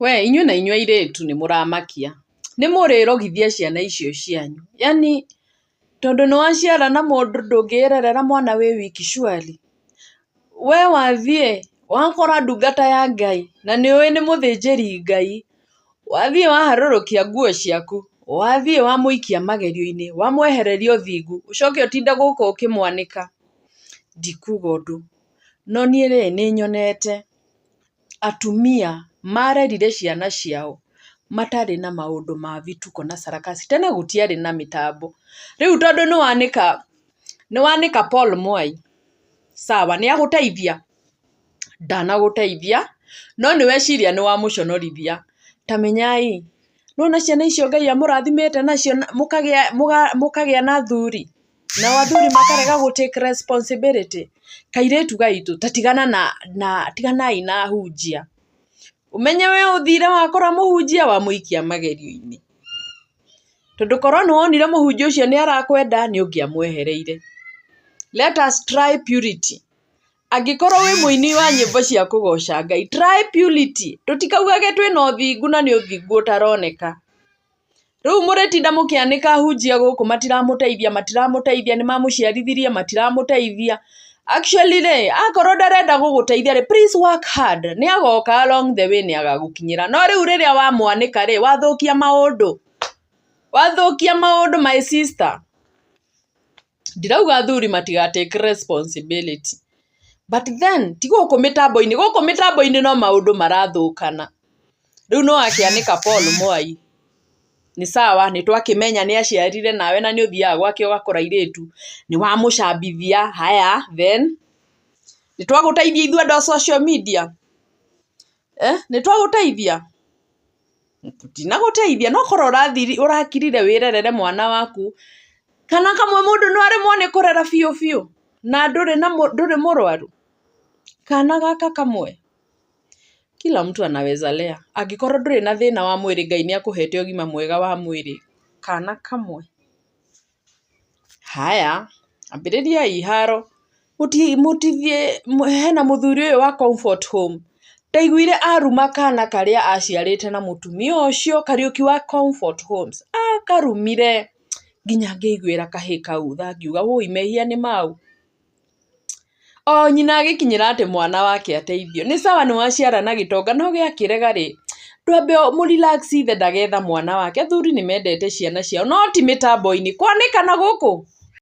We inyuĩ na inyuĩ airĩtu nĩ mũramakia. Nĩ mũrĩrogithia ciana icio cianyu. Yaani tondũ nĩ waciara na mũndũ ndũngĩĩrerera mwana wĩ wiki surely. We wathiĩ wakora ndungata ya Ngai na nĩ ũĩ nĩ mũthĩnjĩri Ngai, wathiĩ waharũrũkia nguo ciaku, wathiĩ wamũikia magerio-inĩ, wamwehereria ũthingu, ũcoke ũtinde gũkũ ũkĩmwanĩka. Ndikuga ũndũ, no niĩ rĩ nĩ nyonete atumia marerire ciana ciao matarĩ na maũndũ ma vituko na sarakasi. Tene gũtiarĩ na mĩtambo. Rĩu tondũ nĩ wanĩka Paul Mwai, sawa nĩ agũteithia? Ndanagũteithia, no nĩ weciria nĩ wamũconorithia. Ta menyai, nĩwona ciana icio Ngai amũrathimĩte nacio mũkagĩa na athuri, nao athuri makarega gũ take responsibility. Kairĩtu gaitũ ta tigana na tiganai na ahunjia. Ũmenye we ũthire wakora mũhunjia wamũikia magerio-inĩ. Tondũ korwo nĩ wonire mũhunjia ũcio nĩ arakwenda nĩ ũngĩamwehereire. Let us try purity. Angĩkorwo wĩ mũini wa nyĩmbo cia kũgoca Ngai, try purity. Tũtikaugage twĩna ũthingu na nĩ ũthingu ũtaroneka. Rĩu mũrĩtinda mũkĩanĩka ahunjia gũkũ matiramũteithia, matiramũteithia, nĩ mamũciarithirie, matiramũteithia. Actually rĩ, akorwo ndarenda gũgũteithia rĩ, please work hard. Nĩ agoka along the way nĩ agagũkinyĩra. No rĩu rĩrĩa wamwanĩka rĩ, wathũkia maũndũ. Wathũkia maũndũ my sister. Ndirauga athuri matiga take responsibility. But then, ti gũkũ mĩtambo-inĩ, gũkũ mĩtambo-inĩ no maũndũ marathũkana. Rĩu no akĩanĩka Paul Mwai. Nĩ sawa, nĩ twakĩmenya nĩ aciarire nawe na nĩ ũthiaga gwake ũgakora airĩtu, nĩ wamũcambithia, haya, then, nĩ twagũteithia ithuĩ andũ a social media? Eh, nĩ twagũteithia? Tũtinagũteithia, no korwo ũrakirire wĩrerere mwana waku, kana kamwe mũndũ no aremwo nĩ kũrera biũ biũ, na ndũrĩ mũrwaru. Kana gaka kamwe. Kila mtu anaweza lea. Angĩkorwo ndũrĩ na thĩna wa mwĩrĩ, Ngai nĩ akũhete ũgima mwega wa mwĩrĩ. Kana kamwe. Haya, ambĩrĩriai haro. Mũtithiĩ, hena mũthuri ũyũ wa Comfort Home. Ndaiguire aruma kana karĩa aciarĩte na mũtumia ũcio, Kariũki wa Comfort Homes. Akarumire nginya ngĩiguĩra kahĩĩ kau tha ngiuga wũi mehia nĩ mau. O nyina agĩkinyĩra atĩ mwana wake ateithio. Nĩ sawa nĩ waciara na gĩtonga no gĩakĩrega rĩ, ndwambe ũmũ relax ithe ndagetha mwana wake. Athuri nĩ mendete ciana ciao no ti mĩtambo-inĩ. Kwanĩkana gũkũ?